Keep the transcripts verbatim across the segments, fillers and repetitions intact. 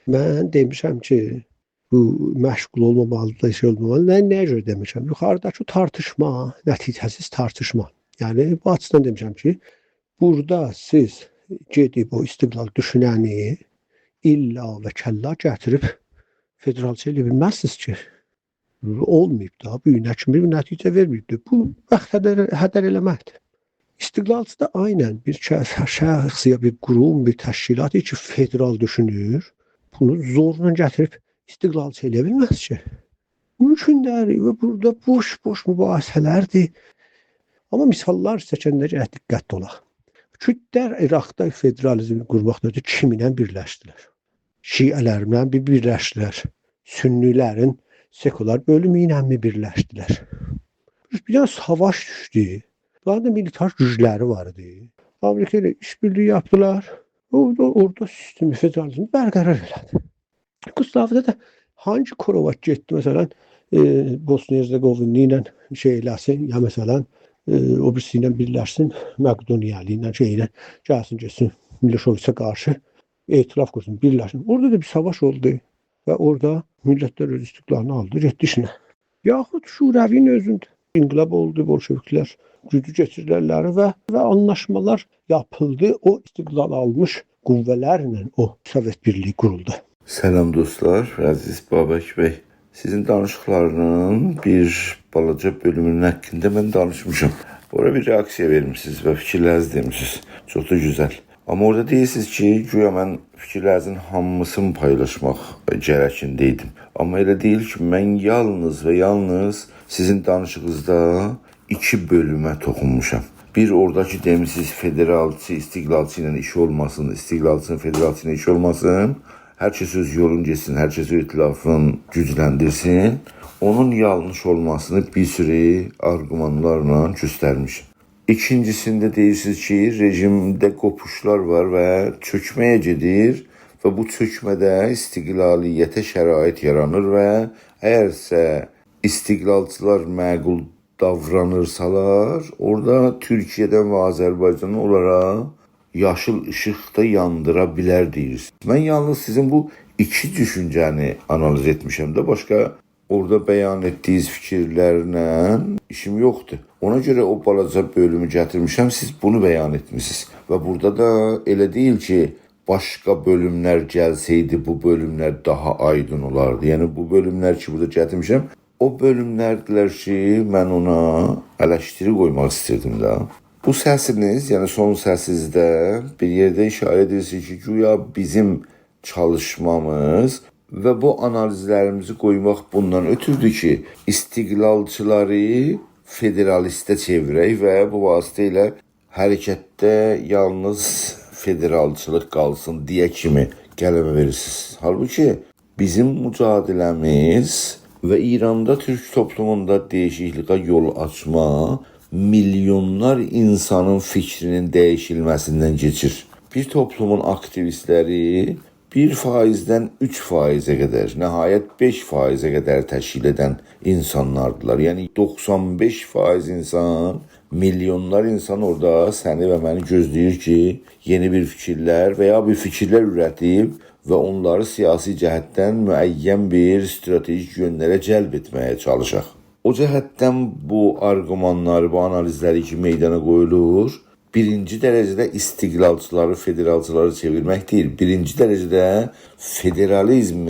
من دئمیشم کی، بو مشغول اولمامالی، دا شئی اولمامالی. نه، نه‌یه گؤره دئمیشم؟ یوخاریداکی تارتیشما، نتیجه‌سیز تارتیشما. یعنی، بو آچیدان دئمیشم کی، بورادا سیز گئدیب او استقلال دوشوننی ایللا و کللا گتیریب فدرالچی ائله‌یه بیلمزسینیز کی. اولماییب دا، بو گونه کیمی بیر نتیجه وئرمه‌ییبدیر. بو واخت هدر، هدر ائله‌مکدیر. استقلالچی دا عیناً بیر ش-، شخص یا بیر قوروم، بیر تشکیلات کی، فدرال دوشونور، بونو زورلا گتیریب استقلالچی ائله‌یه بیلمز کی. مومکون دئییل و بورادا بوش-بوش مباحثه‌لردیر. آمما مثاللار چکنده گرک دقتلی اولاق. کوردلر عراقدا فدرالیزم قورماقدان اؤنجه کیمینله بیرلشدیلر؟ شیعه‌لرله بیر بیرلشدیلر. سنی‌لرین سکولار بؤلومو ایله می بیرلشدیلر؟ بیر دنه ساواش دوشدو. بونلارین دا میلیتار گوجلری وار ایدی. آمریکا ایله ایش‌بیرلیگی یاپدیلار. او دا اورادا سیستمی، فدرالیزمی برقرار ائله‌دی. یوگوسلاویادا دا هانگی کروات گئتدی، مثلاً، ائ، بوسنیا هرزگوینلی ایله شئی ائله‌سین، یا مثلاً، ائ، او بیریسی ایله بیرلشسین، مقدونیالی ایله، شئی ایله، گلسین، گئتسین میلوشوویچه قارشی ائتلاف قورسون، بیرلشسین. اورادا دا بیر ساواش اولدو و اورادا میللتلر اؤز استقلالینی آلدی، گئتدی ایشینه. یاخود شوروی‌نین اؤزونده انقلاب اولدو، بولشویکلر گوجو کئچیردیلر و، و آنلاشمالار یاپیلدی. او استقلال آلمیش قوه‌لرله او سووئت بیرلیگی قورولدو. سلام دوستلار، عزیز بابک بی. سیزین دانیشیقلارینین بیر بالاجا بؤلومونون حاقیندا من دانیشمیشام. اورا بیر رئاکسیا وئرمیسینیز و فیکیرلرینیزی دئمیسینیز. چوخ دا گؤزل. آمما اورادا دئییرسینیز کی، گویا من فیکیرلرینیزین هامیسینی پایلاشماق گرکینده ایدیم. آمما ائله دئییل کی، من یالنیز و یالنیز سیزین دانیشیغینیزدا ایکی بؤلومه توخونموشام. بیر، اورادا کی دئمیسینیز، فدرالچی، استقلالچی ایله ایشی اولماسین، استقلالچینین فدرالچی ایله ایشی اولماسین. هر کس اؤز یولون گئتسین، هر کس اؤز ائتلافین گوجلندیرسین. اونون یانلیش اولماسینی بیر سورو آرگومانلارلا گؤسترمیشم. ایکینجیسینده دئییرسینیز کی، رژیمده قوپوشلار وار و چؤکمه‌یه گئدیر و بو چؤکمه‌ده استقلالیته شرایط یارانیر و اگرسه استقلالچیلار معقول داورانیرسالار، اورادا تورکیه‌دن و آذربایجاندان اونلارا یاشیل ایشیق دا یاندیرا بیلر دئییرسینیز. من یالنیز سیزین بو ایکی دوشونجه‌نی آنالیز ائتمیشم ده، باشقا اورادا بیان ائتدیگینیز فیکیرلرله ایشیم یوخدور. اونا گؤره او بالاجا بؤلومو گتیرمیشم، سیز بونو بیان ائتمیسینیز. و بورادا دا ائله دئییل کی، باشقا بؤلوملر گلسه‌یدی، بو بؤلوملر داها آیدین اولاردی. یعنی، بو بؤلوملر کی، بورادا گتیرمیشم، او بؤلوملردیلر کی، من اونا الشتری قویماق ایستیردیم ده. بو سسینیز، یعنی سون سسینیزده بیر یئرده ایشاره ائدیرسینیز کی، گویا بیزیم چالیشمامیز و بو آنالیزلریمیزی قویماق بوندان اؤتوردور کی، استقلالچیلاری فدرالیسته چئویرک و بو واسطه ایله حرکتده یالنیز فدرالچیلیق قالسین دئیه کیمی قلمه وئریرسینیز. حالبوکی بیزیم مجادله‌میز و ایراندا تورک توپلوموندا دییشیکلیگه یول آچما، میلیونلار اینسانین فیکرینین دییشیلمه‌سیندن کئچیر. بیر توپلومون آکتیویستلری بیر فایزدن اوچ فایزه قدر، نهایت بئش فایزه قدر تشکیل ائدن اینسانلاردیلار. یعنی دوخسان بئش فایز اینسان، میلیونلار اینسان اورادا سنی و منی گؤزله‌ییر کی، یئنی بیر فیکیرلر و یا بیر فیکیرلر اوره‌دیب و اونلاری سیاسی جهتدن معین بیر استراتژیک یؤنلره جلب ائتمه‌یه چالیشاق. او جهتدن بو آرگومانلاری، بو آنالیزلری کی، میدانا قویولور، بیرینجی درجه‌ده استقلالچیلاری، فدرالچیلاری چئویرمک دئییل، بیرینجی درجه‌ده فدرالیزم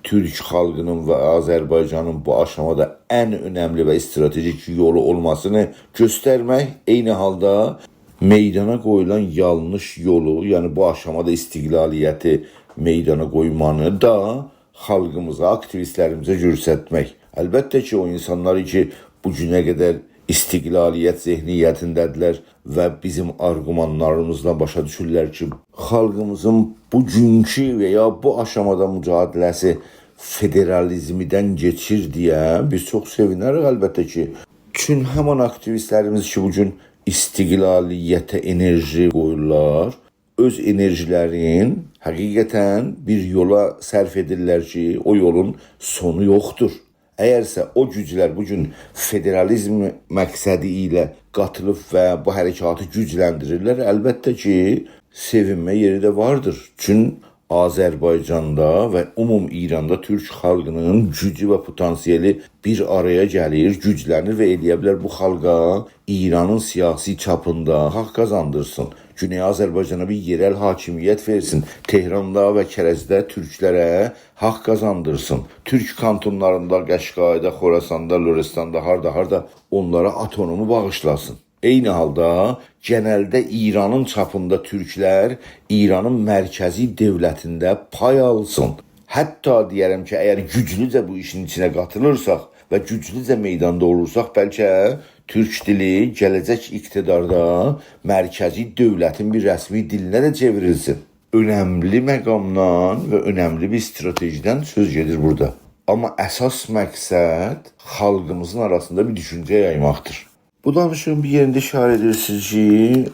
تورک خالقینین و آذربایجانین بو آشامادا ان اؤنملی و استراتژیک یولو اولماسینی گؤسترمک، عینی حالدا میدانا قویولان یانلیش یولو، یعنی بو آشامادا استقلالیتی میدانا قویمانی دا خالقیمیزا، آکتیویستلریمیزه گؤسترمک. البته کی، او اینسانلار کی، بو گونه قدر استقلالیت ذهنیتینده‌دیرلر و بیزیم آرگومانلاریمیزلا باشا دوشورلر کی، خالقیمیزین بوگونکو و یا بو آشامادا مجادله‌سی فدرالیزمدن کئچیر دئیه بیز چوخ سئوینریک، البته کی. چون همان آکتیویستلریمیز کی، بوگون استقلالیته انرژی قویورلار، اؤز انرژیلرین حقیقتاً بیر یولا صرف ائدیرلر کی، او یولون سونو یوخدور. اگرسه او گوجلر بو گون فدرالیزم مقصدی ایله قاتیلیب و بو حرکاتی گوجلندیریرلر، البته کی، سئوینمه یئری ده واردیر. چون آذربایجاندا و عموم ایراندا تورک خالقینین گوجو و پتانسیلی بیر آرایا گلیر، گوجلنیر و ائلیه بیلر بو خالقا ایرانین سیاسی چاپیندا حاق قازاندیرسین. گونئی آذربایجانا بیر یئرل حاکمیت وئرسین. تهراندا و کرجده تورکلره حاق قازاندیرسین. تورک کانتونلاریندا، قشقایدا، خوراساندا، لرستاندا، هاردا، هاردا اونلارا اوتونومی باغیشلاسین. عینی حالدا گئنلده ایرانین چاپیندا تورکلر ایرانین مرکزی دؤولتینده پای آلسین. حتی دئیه‌رم کی، اگر گوجلوجه بو ایشین ایچینه قاتیلیرساق و گوجلوجه میداندا اولورساق، بلکه تورک دیلی گله‌جک اقتداردا مرکزی دؤولتین بیر رسمی دیلینه ده چئوریلسین. اؤنملی مقامدان و اؤنملی بیر استراتژیدن سؤز گئدیر بورادا. آمما اساس مقصد خالقیمیزین آراسیندا بیر دوشونجه یایماقدیر. بو دانیشیغین بیر یئرینده ایشاره ائدیرسینیز کی،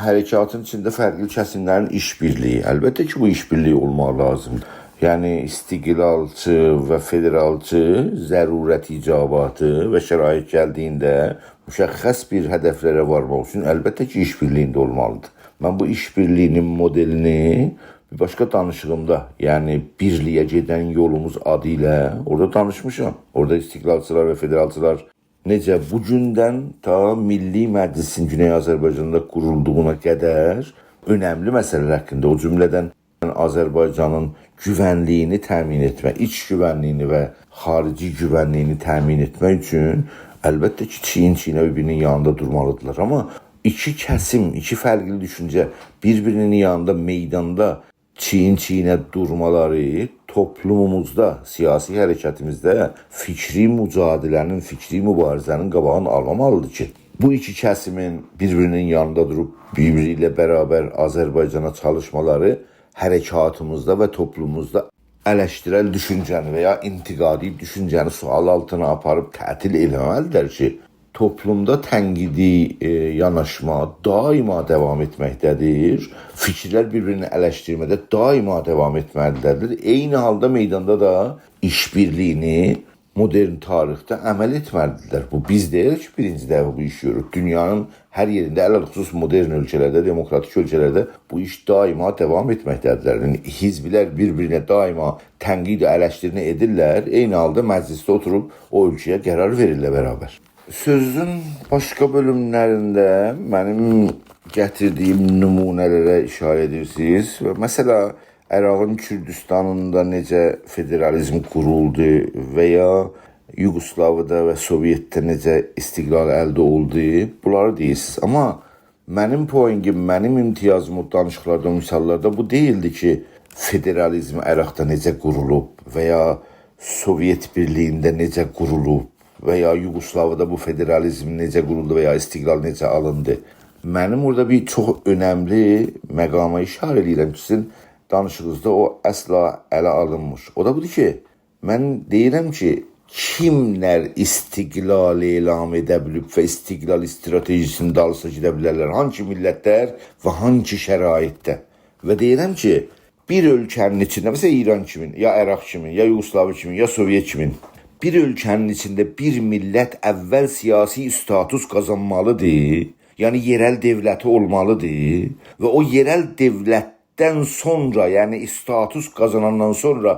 حرکاتین ایچینده فرقلی کسیملرین ایش‌بیرلیگی. البته کی، بو ایش‌بیرلیگی اولماق لازیمدیر. یعنی، استقلالچی و فدرالچی ضرورت ایجاباتی و شرایط گلدیگینده مشخص بیر هدفلره وارماق اوچون البته کی، ایش‌بیرلیگینده اولمالیدیر. من بو ایش‌بیرلیگینین مدلینی بیر باشقا دانیشیغیمدا، یعنی بیرلیگه گئدن یولوموز آدی ایله اورادا دانیشمیشام. اورادا استقلالچیلار و فدرالچیلار نئجه بو گوندن تا میللی مجلیسین گونئی آذربایجاندا قورولدوغونا قدر اؤنملی مسئله‌لر حاقیندا، او جمله‌دن آذربایجانین گوونلیگینی تأمین ائتمک، ایچ گوونلیگینی و خاریجی گوونلیگینی تأمین ائتمک اوچون البته کی، چیگین-چیگینه بیر-بیرینین یانیندا دورمالیدیرلار. آمما ایکی کسیم، ایکی فرقلی دوشونجه بیر-بیرینین یانیندا، میداندا چیگین-چیگینه دورمالاری توپلوموموزدا، سیاسی حرکتیمیزده، فکری مجادله‌نین، فکری موباریزه‌نین قاباغینی آلمامالیدیر کی، بو ایکی کسیمین بیر-بیرینین یانیندا دوروب، بیر-بیری ایله برابر آذربایجانا چالیشمالاری حرکاتیمیزدا و توپلوموموزدا الشدیرل دوشونجه‌نی و یا انتقادی دوشونجه‌نی سؤال آلتینا آپاریب تعطیل ائله‌مه‌مه‌لیدیر کی، توپلومدا تنقیدی، ائ، یاناشما دائما داوام ائتمکده‌دیر. فیکیرلر بیر-بیرینی الشدیرمه‌ده دائما داوام ائتمه‌لیدیر. عینی حالدا میداندا دا ایش‌بیرلیگینی مدرن تاریخده عمل ائتمه‌لیدیرلر. بو بیز دئییل کی، بیرینجی دفعه بو ایشی گؤروروک. دونیانین هر یئرینده، علی‌الخصوص مدرن اؤلکه‌لرده، دموکراتیک اؤلکه‌لرده بو ایش دائما داوام ائتمکده‌دیرلر. یعنی، حزبلر بیر-بیرینه دائما تنقید و الشدیرینی ائدیرلر، عینی حالدا مجلیسده اوتوروب او اؤلکه‌یه قرار وئریرلر برابر. سؤزون باشقا بؤلوملرینده منیم گتیردیگیم نمونه‌لره ایشاره ائدیرسینیز. و مثلا، عراقین کوردوستانیندا نئجه فدرالیزم قورولدو و یا یوگوسلاویادا و سووئتده نئجه استقلال الده اولدو، بونلاری دئییرسینیز. آمما منیم پوینتیم، منیم امتیازیم او دانیشیقلاردا، او مثاللاردا بو دئییلدی کی، فدرالیزم عراقدا نئجه قورولوب و یا سووئت بیرلیگینده نئجه قورولوب و یا یوگوسلاویادا بو فدرالیزم نئجه قورولدو و یا استقلال نئجه آلیندی. منیم اورادا بیر چوخ اؤنملی مقاما ایشاره ائله‌ییرم کی، سیزین دانیشیغینیزدا او اصلا اله آلینمیر. او دا بودور کی، من دئییرم کی، کیملر استقلال اعلان ائده بیلیب و استقلال استراتژی‌سینین دالیسینا گئده بیلرلر؟ هانسی میللتلر و هانسی شرایطده؟ و دئییرم کی، بیر اؤلکه‌نین ایچینده، مثلا، ایران کیمین، یا عراق کیمین، یا یوگوسلاوی کیمین، یا سووئت کیمین، بیر اؤلکه‌نین ایچینده بیر میللت اول سیاسی استاتوس قازانمالیدیر، یعنی یئرل دؤولتی اولمالیدیر و او یئرل دؤولت دن سونرا، یعنی استاتوس قازاناندان سونرا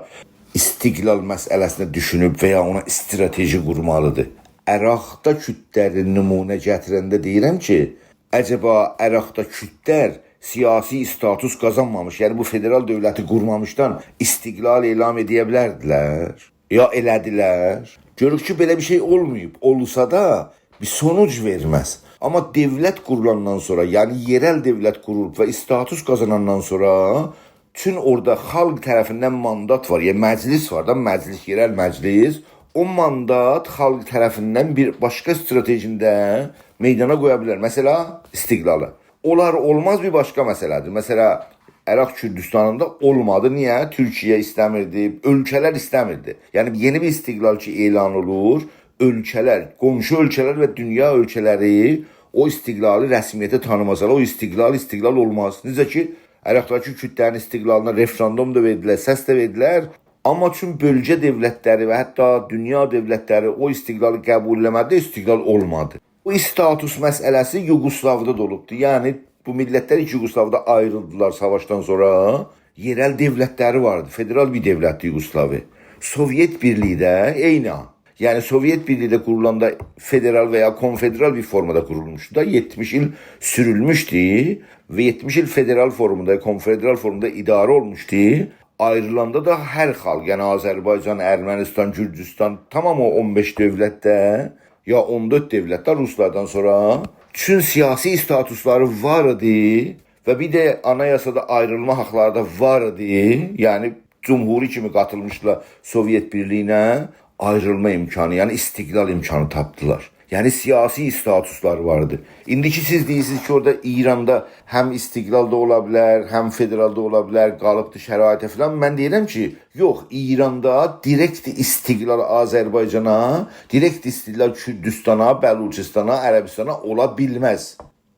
استقلال مسئله‌سینه دوشونوب و یا اونا استراتژی قورمالیدیر. عراقدا کوردلری نمونه گتیرنده دئییرم کی، عجبا عراقدا کوردلر سیاسی استاتوس قازانمامیش، یعنی بو فدرال دؤولتی قورمامیشدان استقلال اعلان ائده بیلردیلر؟ یا ائله‌دیلر؟ گؤروروک کی، بئله بیر شئی اولماییب. اولسا دا بیر سونوج وئرمز. آمما دؤولت قورولاندان سونرا، یعنی یئرل دؤولت قورولوب و استاتوس قازاناندان سونرا، چون اورادا خالق طرفیندن ماندات وار، یعنی مجلیس وار دا، مجلیس، یئرل مجلیس. او ماندات خالق طرفیندن بیر باشقا استراتژینی ده میدانا قویا بیلر. مثلا، استقلالی. اولار اولماز بیر باشقا مسئله‌دیر. مثلا، عراق کوردوستانیندا اولمادی. نییه؟ تورکیه ایسته‌میردی، اؤلکه‌لر ایسته‌میردی. یعنی، یئنی بیر استقلال کی اعلان اولور، اؤلکه‌لر، قونشو اؤلکه‌لر و دونیا اؤلکه‌لری او استقلالی رسمیته تانیماسالار، او استقلال استقلال اولماز. نئجه کی، عراقداکی کوردلرین استقلالینا رفراندوم دا وئردیلر، سس ده وئردیلر. آمما چون بؤلگه دؤولتلری و حتی دونیا دؤولتلری او استقلالی قبول ائله‌مه‌دی، استقلال اولمادی. بو استاتوس مسئله‌سی یوگوسلاویادا دا اولوبدو. یعنی، بو میللتلر کی یوگوسلاویادا آیریلدیلار ساواشدان سونرا، یئرل دؤولتلری واردی. فدرال بیر دؤولتدی یوگوسلاوی. سووئت بیرلیگی ده عینی. یعنی سووئت بیرلیگی ده قورولاندا فدرال و یا کنفدرال بیر فورمادا قورولموشدو دا، یئتمیش ایل سورولموشدو و یئتمیش ایل فدرال فورمادا، کنفدرال فورمادا اداره اولموشدو. آیریلاندا دا هر خالق، یعنی آذربایجان، ارمنستان، گورجوستان، تمام او اون بئش دؤولت ده، یا اون دؤرد دؤولت ده روسلاردان سونرا، چون سیاسی استاتوسلاری وار ایدی و بیر ده آنایاسادا آیریلما حاقلاری دا وار ایدی. یعنی جمهوری کیمی قاتیلمیشدیلار سووئت بیرلیگینه، آیریلما امکانی، یعنی استقلال امکانی تاپدیلار. یعنی سیاسی استاتوسلاری واردی. ایندی کی سیز دئییرسینیز کی، اورادا ایراندا هم استقلال دا اولا بیلر، هم فدرال دا اولا بیلر، قالیبدی شرایطه فلان. من دئییرم کی، یوخ، ایراندا دیرکت استقلال آذربایجانا، دیرکت استقلال کوردوستانا، بلوچستانا، عربستانا اولا بیلمز.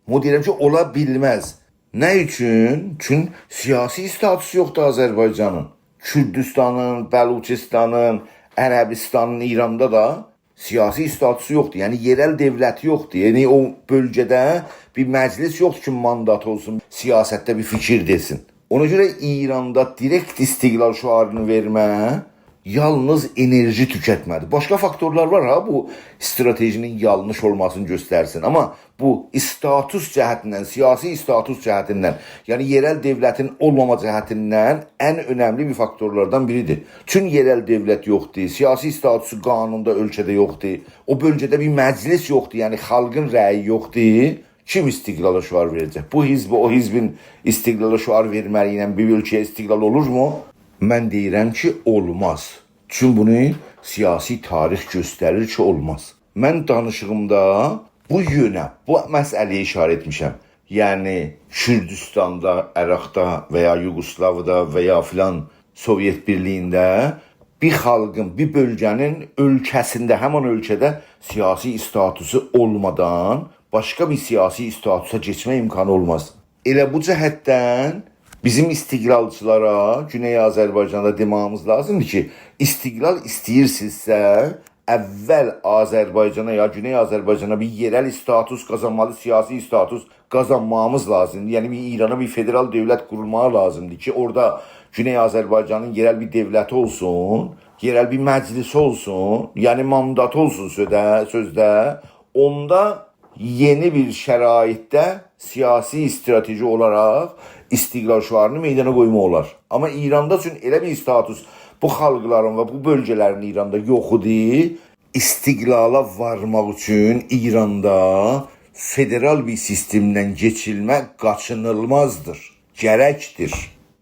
بونو دئییرم کی، اولا بیلمز. نه اوچون؟ چون سیاسی استاتوسو یوخدور آذربایجانین. کوردوستانین، بلوچستانین، عربستانین، ایراندا دا سیاسی استاتوسو یوخدور. یعنی یئرل دؤولتی یوخدور. یعنی او بؤلگه‌ده بیر مجلس یوخدور کی، مانداتی اولسون، سیاستده بیر فیکیر دئسین. اونا گؤره ایراندا دیرکت استقلال شعارینی وئرمه یالنیز انرژی توکتمه‌دیر. باشقا فاکتورلار وار ها، بو استراتژی‌نین یانلیش اولماسینی گؤسترسین. آمما بو استاتوس جهتیندن، سیاسی استاتوس جهتیندن، یعنی یئرل دؤولتین اولماما جهتیندن ان اؤنملی بیر فاکتورلاردان بیریدیر. چون یئرل دؤولت یوخدور، سیاسی استاتوسو قانوندا اؤلکه‌ده یوخدور، او بؤلگه‌ده بیر مجلس یوخدور، یعنی خالقین رأیی یوخدور. کیم استقلالا شعار وئره‌جک؟ بو حزب او حزبین استقلالا شعار وئرمه‌یی ایله بیر اؤلکه‌یه استقلال اولورمو؟ من دئییرم کی، اولماز. چون بونو سیاسی تاریخ گؤستریر کی، اولماز. من دانیشیغیمدا بو یؤنه، بو مسئله‌یه اشاره ائتمیشم. یعنی کوردوستاندا، عراقدا و یا یوگوسلاویادا و یا فلان سووئت بیرلیگینده بیر خالقین، بیر بؤلگه‌نین اؤلکه‌سینده، همان اؤلکه‌ده سیاسی استاتوسو اولمادان باشقا بیر سیاسی استاتوسا کئچمک امکانی اولماز. ائله بو جهتدن بیزیم استقلالچیلارا گونئی آذربایجاندا دئمه‌ییمیز لازیمدیر کی، استقلال ایسته‌ییرسینیزسه، اول آذربایجانا یا گونئی آذربایجانا بیر یئرل استاتوس قازانمالی، سیاسی استاتوس قازانماغیمیز لازیمدیر. یعنی بیر ایرانا بیر فدرال دؤولت قورولماغی لازیمدیر کی، اورادا گونئی آذربایجانین یئرل بیر دؤولتی اولسون، یئرل بیر مجلسی اولسون، یعنی مانداتی اولسون سؤزده، سؤزده. اوندا یئنی بیر شرایطده سیاسی استراتژی اولاراق استقلال شعارینی میدانا قویماق اولار. آمما ایراندا چون ائله بیر استاتوس بو خالقلارین و بو بؤلگه‌لرین ایراندا یوخ ایدی، استقلالا وارماق اوچون ایراندا فدرال بیر سیستمدن کئچیلمه قاچینیلمازدیر، گرکدیر.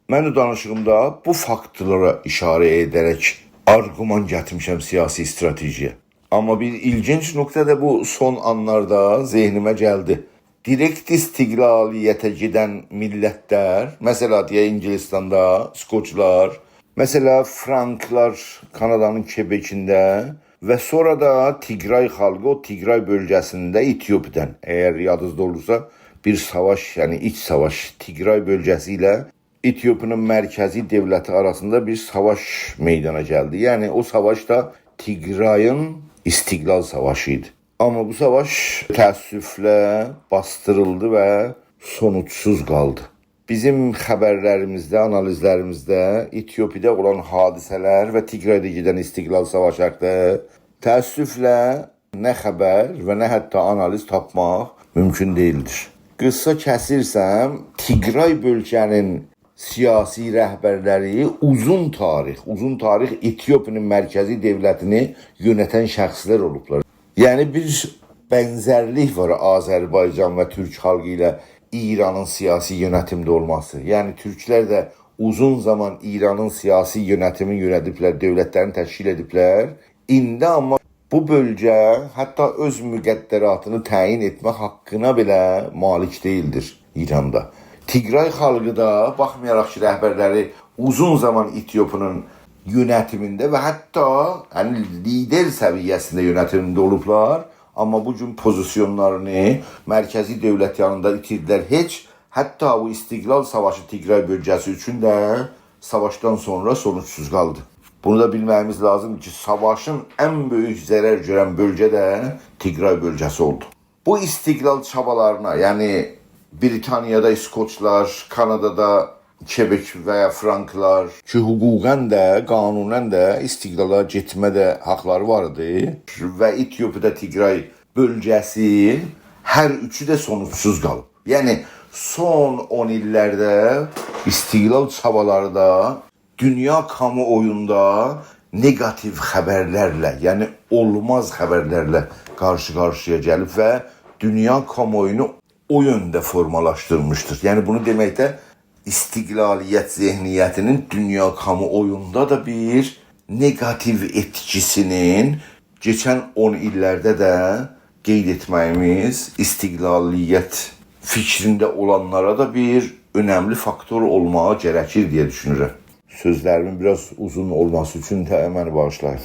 من ده دانیشیغیمدا بو فاکتلارا اشاره ائده‌رک آرگومان گتیرمیشم سیاسی استراتژی‌یه. آمما بیر ایلگینج نقطه ده بو سون آنلاردا ذهنیمه گلدی. دیرکت استقلالیته گئدن میللتلر، مثلا، دئیک، اینگیلیستاندا اسکوچلار، مثلا، فرانکلار کانادانین کبکینده و سونرا دا تیگرای خالقی او تیگرای بؤلگه‌سینده اتیوپیادان، اگر یادینیزدا اولورسا، بیر ساواش، یعنی ایچ ساواش تیگرای بؤلگه‌سی ایله اتیوپیانین مرکزی دؤولتی آراسیندا بیر ساواش میدانا گلدی. یعنی او ساواش دا تیگرایین استقلال ساواشی ایدی. آمما بو ساواش تأسفله باسدیریلدی و سونوجسوز قالدی. بیزیم خبرلریمیزده، آنالیزلریمیزده اتیوپیادا اولان حادثه‌لر و تیگرایدا گئدن استقلال ساواشی حاقیندا تأسفله نه خبر و نه حتی آنالیز تاپماق مومکون دئییلدیر. قیسا کسیرسم، تیگرای بؤلگه‌نین سیاسی رهبرلری اوزون تاریخ، اوزون تاریخ اتیوپیانین مرکزی دؤولتینی یؤنتن شخصلر اولوبلار. یعنی بیر بنزرلیک وار آذربایجان و تورک خالقی ایله ایرانین سیاسی یؤنتیمده اولماسی. یعنی تورکلر ده اوزون زامان ایرانین سیاسی یؤنتیمینی یؤنه‌دیبلر، دؤولتلرینی تشکیل ائدیبلر. ایندی آمما بو بؤلگه حتی اؤز مقدراتینی تعیین ائتمه حاققینا بئله مالیک دئییلدیر ایراندا. تیگرای خالقی دا، باخمایاراق کی، رهبرلری اوزون زامان اتیوپیانین یؤنتیمینده و حتی، یعنی، لیدر سویه‌سینده یؤنتیمینده اولوبلار، آمما بو گون پوزیسیونلارینی مرکزی دؤولت یانیندا ایتیردیلر. هئچ، حتی بو استقلال ساواشی تیگرای بؤلگه‌سی اوچون ده ساواشدان سونرا سونوجسوز قالدی. بونو دا بیلمه‌ییمیز لازیمدیر کی، ساواشین ان بؤیوک ضرر گؤرن بؤلگه ده تیگرای بؤلگه‌سی اولدو. بو استقلال چابالارینا، یعنی بریتانیادا اسکوچلار، کانادادا کبک و فرانکلار کی، حقوقاً ده، قانوناً ده استقلالا گئتمه ده حاقلاری وار ایدی. و اتیوپیادا تیگرای بؤلگه‌سی، هر اوچو ده سونوجسوز قالیب. یعنی، سون اون ایللرده استقلال چابالاری دا دونیا کامواویوندا نگاتیو خبرلرله، یعنی اولماز خبرلرله قارشی-قارشییا گلیب و دونیا کامواویونو او یؤنده فورمالاشدیرمیشدیر. یعنی بونو دئمکده استقلالیت ذهنیتینین دونیا کامواویوندا دا بیر نگاتیو ائتکیسینین کئچن اون ایللرده ده قید ائتمه‌ییمیز استقلالیت فیکرینده اولانلارا دا بیر اؤنملی فاکتور اولماغا گرکیر دئیه دوشونورم. سؤزلریمین بیر آز اوزون اولماسی اوچون ده منی باغیشلایین.